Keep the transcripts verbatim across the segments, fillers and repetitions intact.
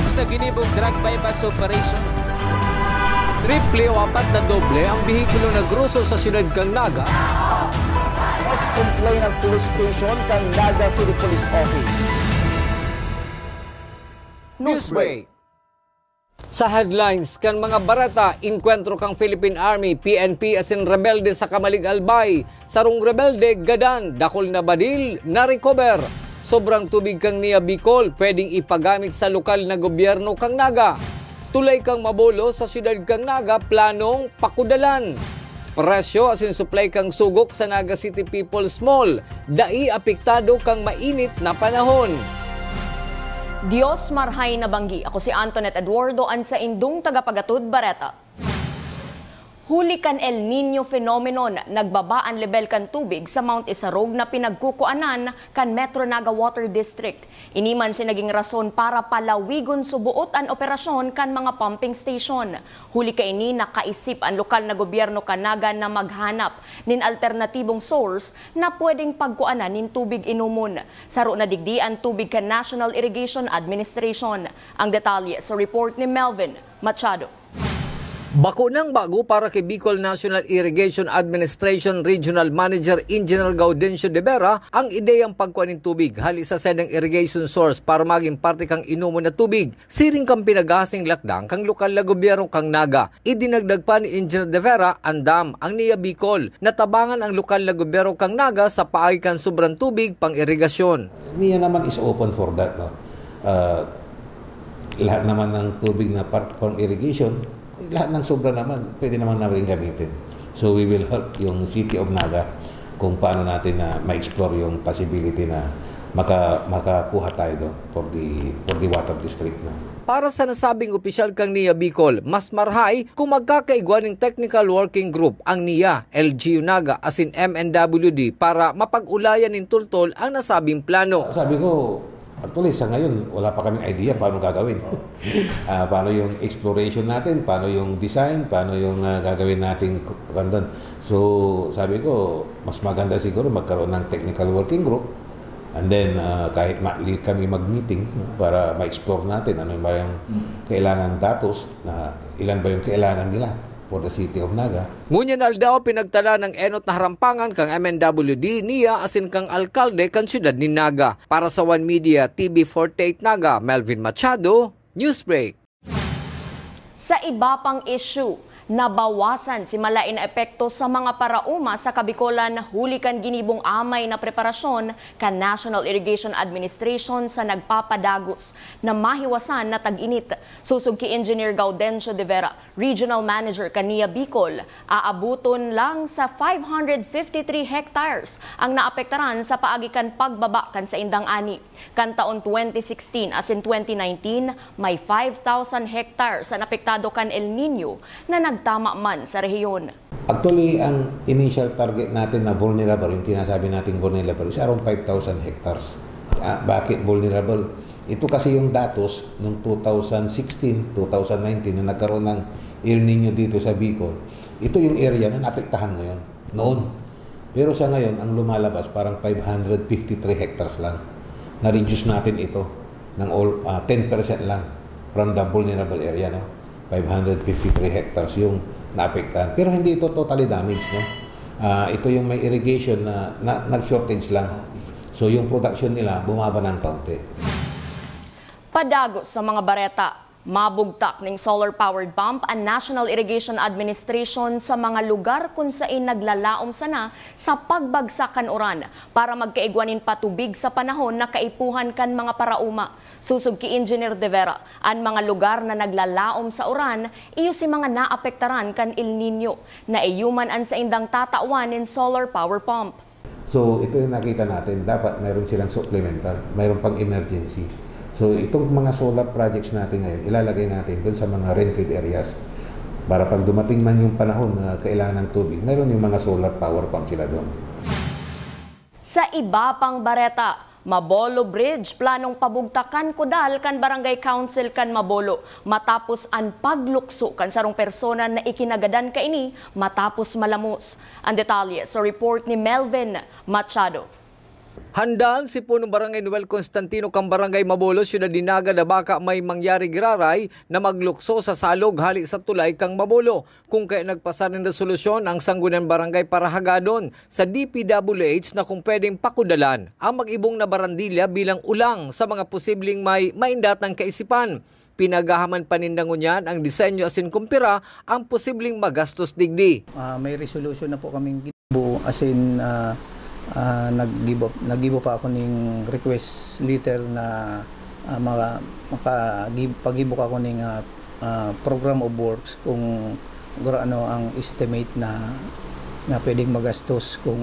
Sa ginibong drug buy-bust operation. Triple o apat na doble ang behikulo na groso sa siyudad kan Naga. Mas complain ang police station kan Naga City Police Office. Newsbreak. Sa headlines kan mga bareta, inkwentro kan Philippine Army, P N P asin rebelde sa Camalig Albay. Sarong rebelde gadan, dakul na badil na-recover. Sobrang tubig kan Nia Bicol, pwedeng ipagamit sa lokal na gobyerno kan Naga. Tulay kan Mabolo sa siyudad kan Naga, planong pakudalan. Presyo asin supply kan sugok sa Naga City People's Mall, dai apektado kan mainit na panahon. Dios marhay na banggi. Ako si Antoinette Eduardo, an saindong tagapagatod bareta. Huli kan El Niño phenomenon, nagbaba an lebel kan tubig sa Mount Isarog na pinagkukuanan kan Metro Naga Water District. Ini man si naging rason para palawigon suboot an operasyon kan mga pumping station. Huli kaini, nakaisip an lokal na gobyerno kan Naga na maghanap nin alternatibong source na pwedeng pagkuanan nin tubig inomon. Saro na digdi an tubig kan National Irrigation Administration. Ang detalye sa report ni Melvin Machado. Bako nang bago para ki Bicol National Irrigation Administration Regional Manager Engineer Gaudencio de Vera ang ideyang pagkua nin tubig hali sa saindang irrigation source para magin parte kan inomon na tubig, siring kan pinaghahasing lakdang kan lokal na gobyerno kan Naga. Idinagdag pa ni Engineer de Vera an dam, ang Nia Bicol, na tabangan ang lokal na gobyerno kan Naga sa paagi kan sobrang tubig pang-irigasyon. Nia naman is open for that, no? Ah, lahat naman ng tubig na par-, pang irrigation, lahat ng sobra naman, pwede naman natin gamitin. So we will help yung City of Naga kung paano natin na ma-explore yung possibility na maka-, makakuha tayo doon for the, for the water district, no? Para sa nasabing opisyal kang Nia Bicol, mas marhay kung magkakaigwa ning technical working group ang Nia, L G U Naga asin M N W D para mapag-ulayan nin tultol ang nasabing plano. Sabi ko, actually, sa ngayon, wala pa kaming idea paano gagawin. Ah, paano yung exploration natin, paano yung design, paano yung, ah, gagawin nating ku-, kuwan doon. So, sabi ko, mas maganda siguro magkaroon ng technical working group. And then, ah, kahit ma-, li-, kami mag-meeting, no, para ma-explore natin ano ba yung kailangang datos, na ilan ba yung kailangan nila for the City of Naga. Ngunyan aldaw, pinagtala ng enot na harampangan kang M N W D, Nia asin kang alkalde kan siyudad nin Naga. Para sa One Media, T V forty-eight Naga, Melvin Machado, Newsbreak. Sa iba pang issue, nabawasan si malaen na epekto sa mga paraoma sa Kabikolan huli kan ginibong amay na preparasyon kan National Irrigation Administration sa nagpapadagos na mahiwasan na tag-init. Sosog ki Engineer Gaudencio de Vera, Regional Manager kan Nia Bicol, aaboton lang sa five hundred fifty-three hectares ang naapektaran sa paagi kan pagbaba kan saindang ani. Kan taon twenty sixteen asin twenty nineteen, may five thousand hectares an apektado kan El Niño na nagtama man sa rehiyon. Actually, ang initial target natin na vulnerable, yung tinasabi nating vulnerable, is around five thousand hectares. Ah, bakit vulnerable? Ito kasi yung datos nung two thousand sixteen, two thousand nineteen na nagkaroon ng El Niño dito sa Bicol. Ito yung area na naapektahan ngayon, noon. Pero sa ngayon, ang lumalabas parang five hundred fifty-three hectares lang. Na-reduce natin ito ng all, ah, ten percent lang from the vulnerable area, no? Five hundred fifty-three hectares yung naapektahan. Pero hindi ito totally damaged, no? Ah, ito yung may irrigation na, na nag-shortage lang. So, yung production nila bumaba ng kaunti. Padagos sa mga bareta, mabugtak ning solar-powered pump an National Irrigation Administration sa mga lugar kun sain naglalaom sana sa pagbagsak kan uran para magkaigwa nin patubig sa panahon na kaipuhan kan mga paraoma. Sosog ki Engineer De Vera, an mga lugar na naglalaom sa uran iyo si mga naapektaran kan El Niño, na iyo man an saindang tatawan nin solar power pump. So, ito yung nakita natin, dapat mayroon silang supplemental, mayroon pang emergency. So, itong mga solar projects natin ngayon, ilalagay natin doon sa mga rain-fed areas. Para pag dumating man yung panahon na kailangan ng tubig, mayroon yung mga solar power pump sila doon. Sa iba pang bareta, Mabolo Bridge, planong pabugtakan kudal kan Barangay Council kan Mabolo matapos an paglukso kan sarong persona na ikinagadan kaini matapos malamos. Ang detalye sa report ni Melvin Machado. Handal si Punong Barangay Noel Constantino kan Barangay Mabolo, Syudad nin Naga, na baka may mangyari giraray na maglukso sa salog hale sa tulay kan Mabolo. Kun kaya nagpasa nin resolusyon ang Sangguniang Barangay para hagadon sa D P W H na kung pwedeng pakudalan ang mag-ibong na barandilya bilang ulang sa mga posibleng may maindatang kaisipan. Pinaghahaman pa ninda ngunyan ang disenyo asin kumpira ang posibleng magastos digdi. Ah, may resolution na po kaming gibo, as in, ah, ah, naggibo, naggibo pa ako ning request letter na, ah, maka-, makagib-, paggibo ako ning, ah, ah, program of works kung gurano ang estimate na, na pwedeng magastos kung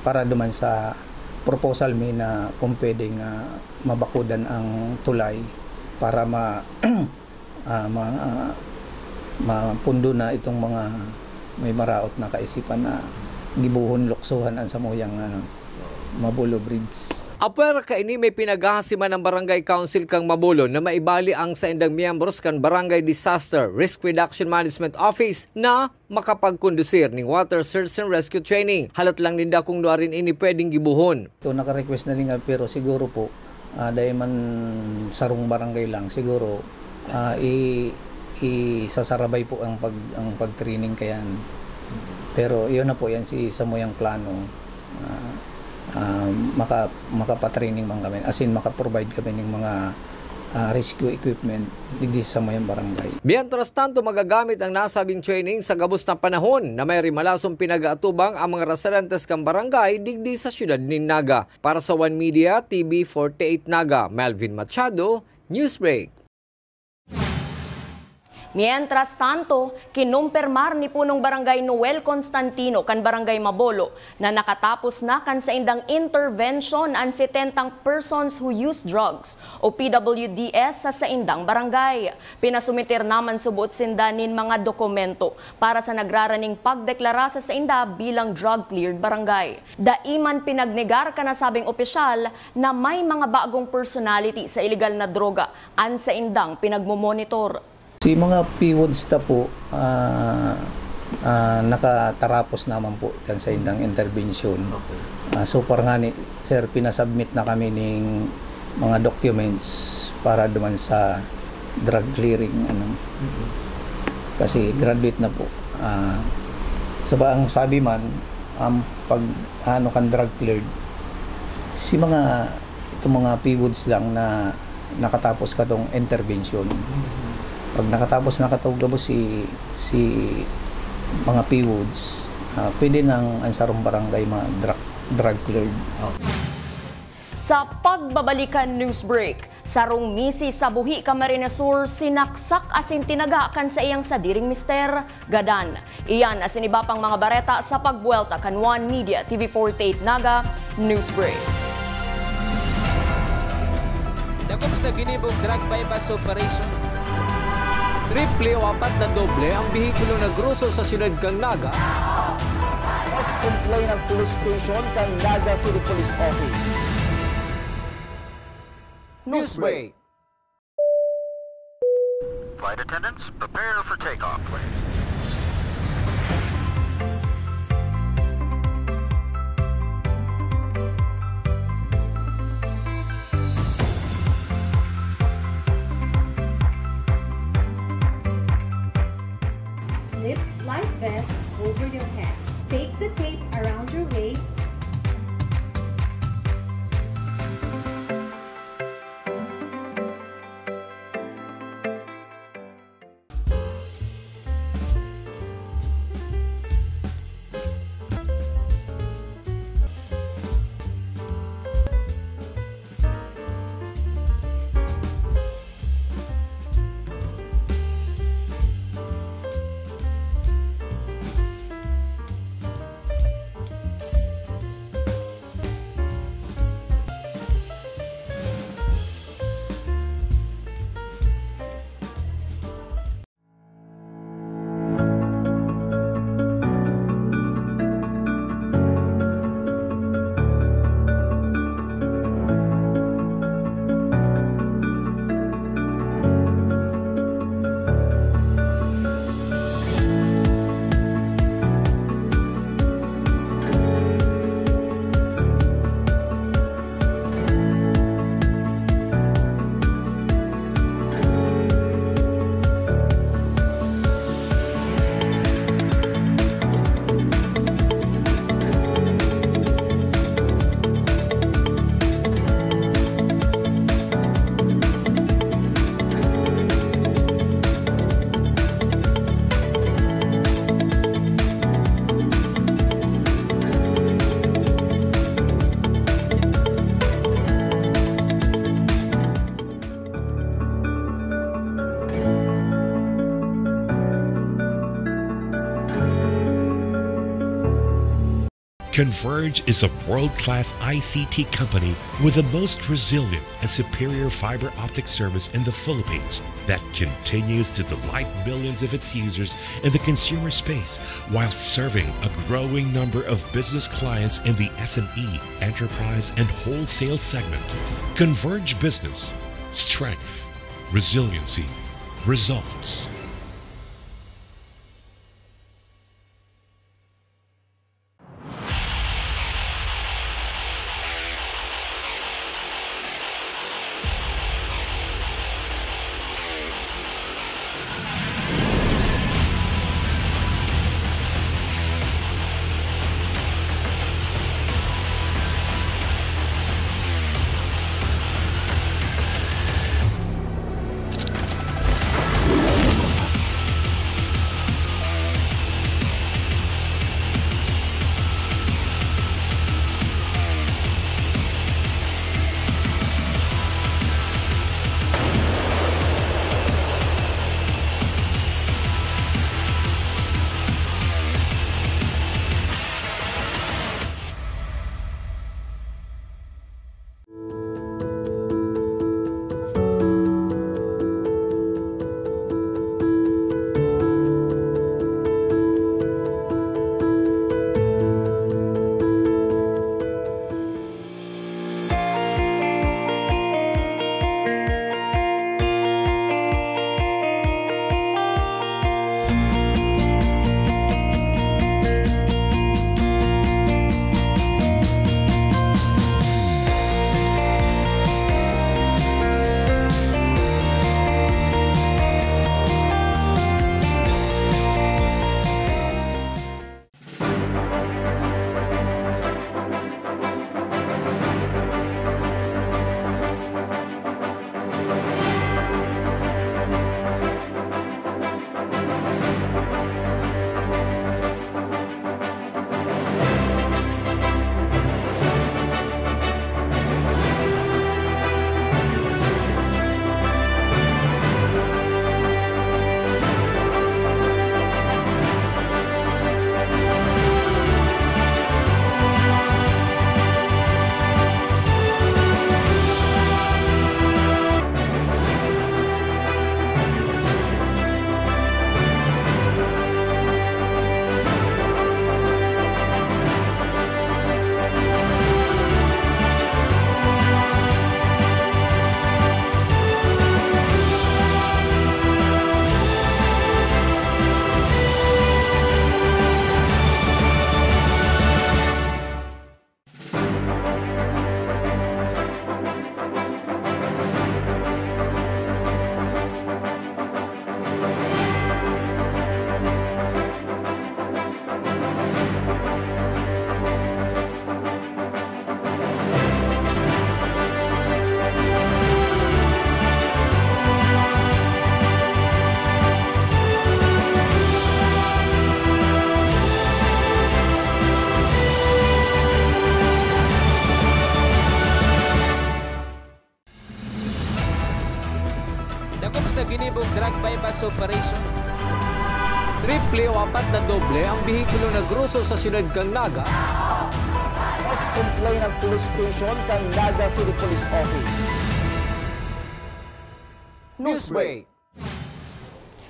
para duman sa proposal mi na kung pwedeng, ah, mabakudan ang tulay para ma-, ah, ma-, mapundo na itong mga may maraot na kaisipan na gibohon, luksohan ang samuyang, ano, Mabolo Bridge. Apwera kaini, may pinaghahasiman ang Barangay Council kan Mabolo na maibali ang saindang miyembros kan Barangay Disaster Risk Reduction Management Office na makapagkondusir ning Water Search and Rescue Training. Halat lang ninda kung nuarin ini pwedeng gibohon. Ito, naka-request na rin nga, pero siguro po, ah, dahil man sarong barangay lang, siguro, ah, i-, isasarabay po ang pag-, ang pag-training kayan. Pero yun na po, yan si samuyang plano. Ah, ah, maka-, makapatraining man kami, as in, maka-provide kami ng mga, ah, rescue equipment digdi sa samuyang barangay. Mientras tanto, magagamit ang nasabing training sa gabos na panahon na may rimalasong pinag-aatubang ang mga residentes kan barangay digdi sa siyudad nin Naga. Para sa One Media, T V forty-eight Naga, Melvin Machado, Newsbreak. Mientras tanto, kinumpirmar ni Punong Barangay Noel Constantino kan Barangay Mabolo na nakatapos na kan saindang intervention an setentang persons who use drugs o P W D S sa saindang barangay. Pinasumiter naman subot sinda nin mga dokumento para sa nagraraning pagdeklara sa sainda bilang drug-cleared barangay. Dai man pinagnegar kan nasabing opisyal na may mga bagong personality sa ilegal na droga an saindang pinagmomonitor. Si mga P W Ds ta po, ah, ah, nakatarapos naman po kan saindang interbensyon. Okay. Ah, so far ngani, sir, pinasubmit na kami ning mga documents para duman sa drug clearing, ano. Mm-hmm. Kasi graduate na po. Ah, so ba, ang sabi man, ang pag-ano kan drug cleared, si mga, itong mga P W Ds lang na nakatapos katong interbensyon. Mm-hmm. Pag nakatapos na katong gabos si, si mga P W Ds, ah, pwede nang ang sarong barangay ma-drug, drug cleared. Okay. Sa pagbabalikan news break, sarong misis sa buhi Camarines Sur sinaksak asin tinaga kan saiyang sadiring mister, gadan. Iyan asin iba pang mga bareta sa pagbuwelta kan One Media T V forty-eight Naga News Break. Dakop sa ginibong drug buy-bust operation. Triple o apat na doble ang behikulo na groso sa siyudad kan Naga. Mas complain ang police station kan Naga City Police Office. Newsbreak. Flight attendants, prepare for takeoff, please. Slip life vest over your head. Take the tape around your waist. Converge is a world-class I C T company with the most resilient and superior fiber optic service in the Philippines that continues to delight millions of its users in the consumer space while serving a growing number of business clients in the S M E, enterprise, and wholesale segment. Converge Business. Strength. Resiliency. Results. Dakop sa ginibog drug buy-bust operation. Triple o apat na doble ang behikulo na groso sa siyudad kan Naga. Mas complain ang police station kan Naga City Police Office. Newsbreak.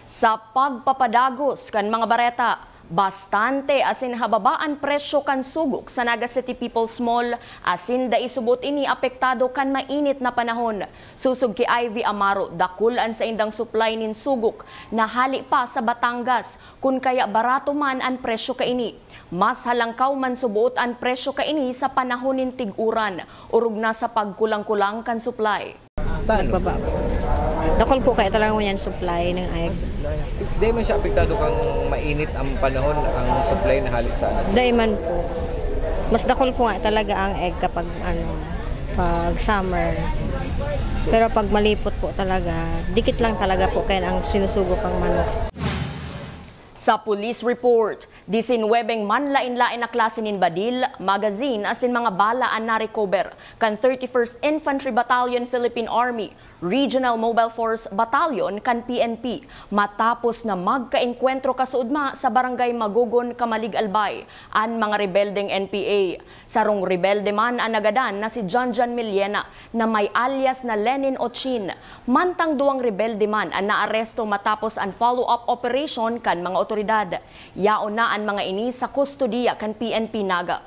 Sa pagpapadagos kan mga bareta, bastante asin hababa an presyo kan sugok sa Naga City People's Mall, asin dai subot ini apektado kan mainit na panahon. Sosog ki Ivy Amaro, dakul an saindang supply nin sugok na hale pa sa Batangas, kun kaya barato man an presyo kaini. Mas halangkaw man subot an presyo kaini sa panahon nin tig-uran, orog na sa pagkulang-kulang kan supply. Paano? Nagbaba po. Dakul po kaya talaga ngunyan supply ng egg. Dai man siya apektado kang mainit ang panahon, ang supply na hali sa ano? Dai man po. Mas dakul po nga talaga ang egg kapag ano, pag summer. Pero pag malipot po talaga, dikit lang talaga po kaya ang sinusugo kang manok. Sa police report, Disinwebeng manlaen-laen na klase nin badil, magazine asin mga bala an na-recover kan thirty-first Infantry Battalion, Philippine Army, Regional Mobile Force Battalion kan P N P, matapos na magkaengkwentro kasuodma sa Barangay Magogon, Camalig, Albay, an mga rebeldeng N P A. Sarong rebelde man an nagadan na si John John Millena, na may alias na Lenin Ochin, mantang duwang rebelde man an naaresto matapos an follow-up operation kan mga otoridad. Yaon na an mga ini sa kustodiya kan P N P Naga.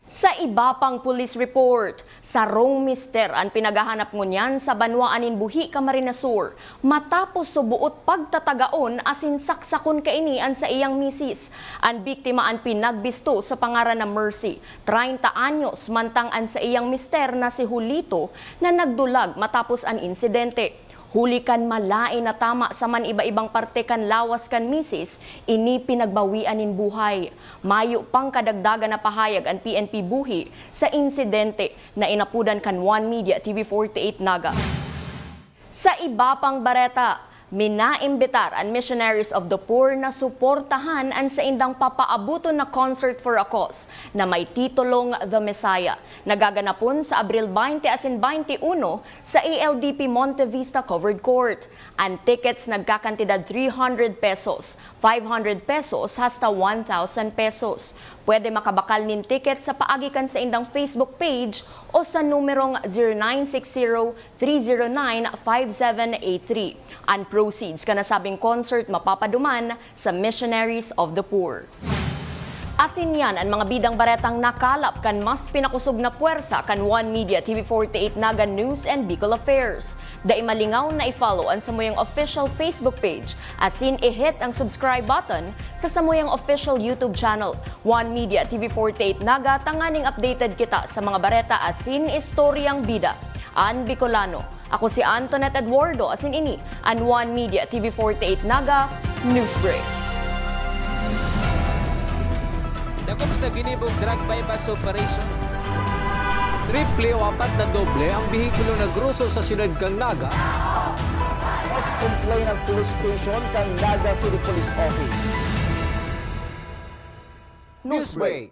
Sa iba pang police report, sarong mister an pinaghahanap ngunyan sa banwaan nin Buhi, Camarines Sur, matapos suboot pagtatagaon asin saksakon kaini an saiyang misis. An biktima an pinagbisto sa pangaran na Mercy, treinta anyos, mantang an saiyang mister na si Julito na nagdulag matapos an insidente. Huli kan malaen na tama sa man iba-ibang parte kan lawas kan misis, ini pinagbawian nin buhay. Mayo pang kadagdagan na pahayag an P N P Buhi sa insidente na inapodan kan One Media T V forty-eight Naga. Sa iba pang bareta, minaimbitar an Missionaries of the Poor na suportahan an saindang papaaboton na Concert for a Cause na may titulong The Messiah. Nagaganapon sa Abril twenty asin twenty-one sa A L D P Monte Vista Covered Court. An tickets nagkakantidad three hundred pesos, five hundred pesos hasta one thousand pesos. Pwede makabakal nin ticket sa paagi kan saindang Facebook page o sa numerong zero nine six zero three zero nine five seven eight three. An proceeds kan nasabing concert mapapaduman sa Missionaries of the Poor. Asin yan an mga bidang baretang nakalap kan mas pinakosog na pwersa kan One Media T V forty-eight Naga News and Bicol Affairs. Dai malingaw na i-follow an samuyang official Facebook page asin i-hit ang subscribe button sa samuyang official YouTube channel, One Media T V forty-eight Naga, tanganing updated kita sa mga bareta asin istoryang bida. An Bicolano. Ako si Antoinette Eduardo, asin ini an One Media T V forty-eight Naga News Break. Dakop sa ginibong drug buy-bust operation. Triple o apat na doble ang behikulo na groso sa siyudad kan Naga. Mas complain ang police station kan Naga City Police Office. Newsbreak.